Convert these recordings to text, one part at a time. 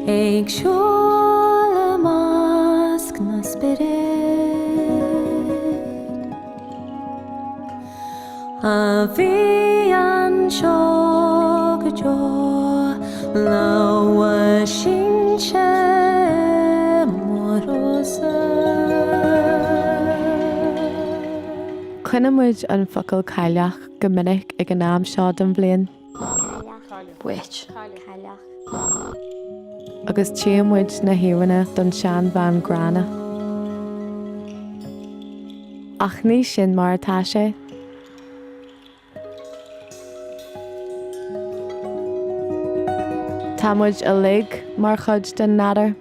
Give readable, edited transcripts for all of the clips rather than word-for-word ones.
Ag siúl i measc na spiorad. A bhí anseo go deo, lamha sínte mo rosa. Cluineann muid an focal cailleach go minic ag an am seo den bhliain. Witch. Agus tchíonn muid na híomhánna don seanbhean gránna. Ach ní sin mar atá sé. Tá muid uilig mar chuid den nádúr.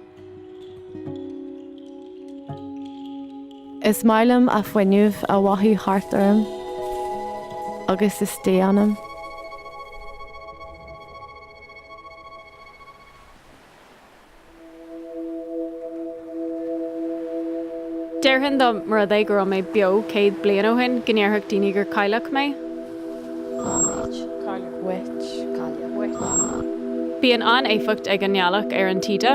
Is maith liom a fuinneamh a mhothú thart orm agus istigh ionam. Déarfainn dá mba rud é go raibh mé beo 100 bliain ó shin go ndéarfadh daoine gur cailleach mé. Bíonn an-éifeacht ag an ngealach ar an taoide.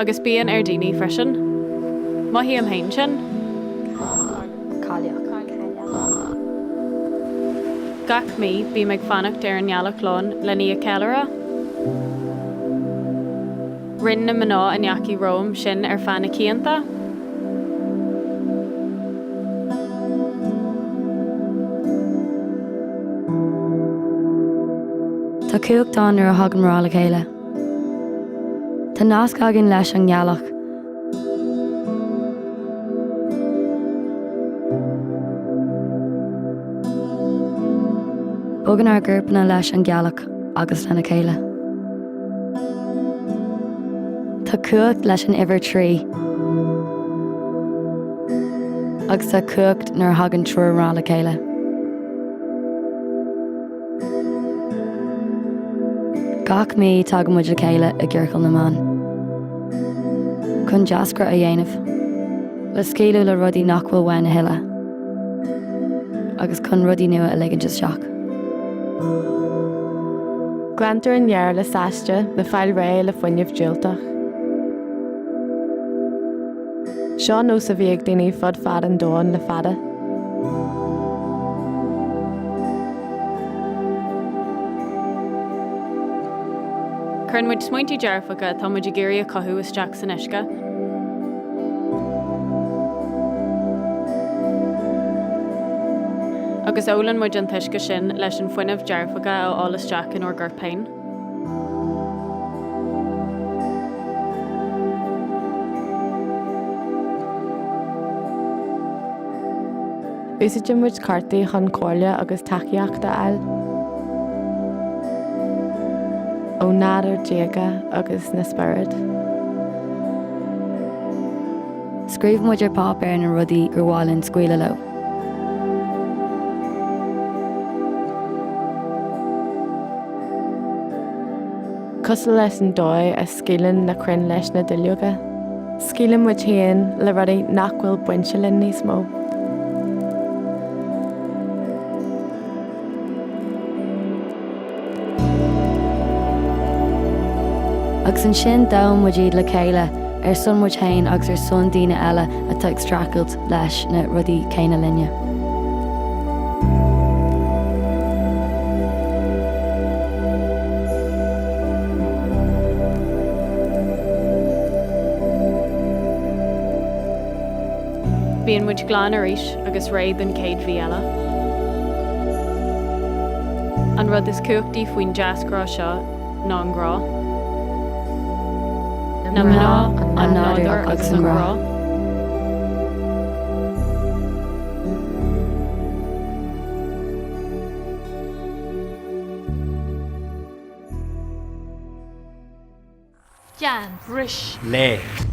Agus bíonn ar daoine freisin. Mothaím féin sin. Gach mí, bím ag fanacht ar an ngealach lán len í a cheiliúradh. Rinne na mná a ndeachaigh romham sin ar feadh na cianta. Tá cumhacht ann nuair a thagann mná le chéile. Tá nasc againn leis an ngealach. Bogann ár gcorpanna leis an ghealach agus lena chéile. Tá cumhacht leis an uimhir 3. Agus tá cumhacht nuair a thagann triúr mná le chéile. Gach mí tagann muid le chéile i gCiorcal na mBan. Chun deascra a dhéanamh. Le scaoileadh le rudaí nach bhfuil uainn a thuilleadh. Agus chun rudaí nua a ligint isteach. Glantar an aer le sáiste le fáil réidh le fuinneamh diúltach. Seo nós a bhí ag daoine fud fad an domhain le fada. Cuireann muid smaointe dearfacha atá muid ag iarraidh a chothú isteach san uisce. Agus ólann muid an t-uisce sin leis an fuinneamh dearfacha a fháil isteach inár gcorp féin. Úsáideann muid cártaí chun comhairle agus tacaíocht a fháil ó nádúr diaga agus na spioraid. Scríobhann muid ar páipéar na rudaí gur mhaith linn scaoileadh leo. Cosúil leis an dóigh a scaoileann na crainn leis na duilleoga, scaoileann muid féin le rudaí nach bhfuil bainte linn níos mó. Agus ansin dóann muid iad le chéile, ar son muid féin agus ar son daoine eile atá ag streachailt leis na rudaí céanna linne. Bíonn muid glan arís agus réidh don chéad mhí eile. An rud is cumhachtaí faoin deasghrá seo ná an grá. Na mná, an nádúr agus an grá. Déan. Bris. Léigh.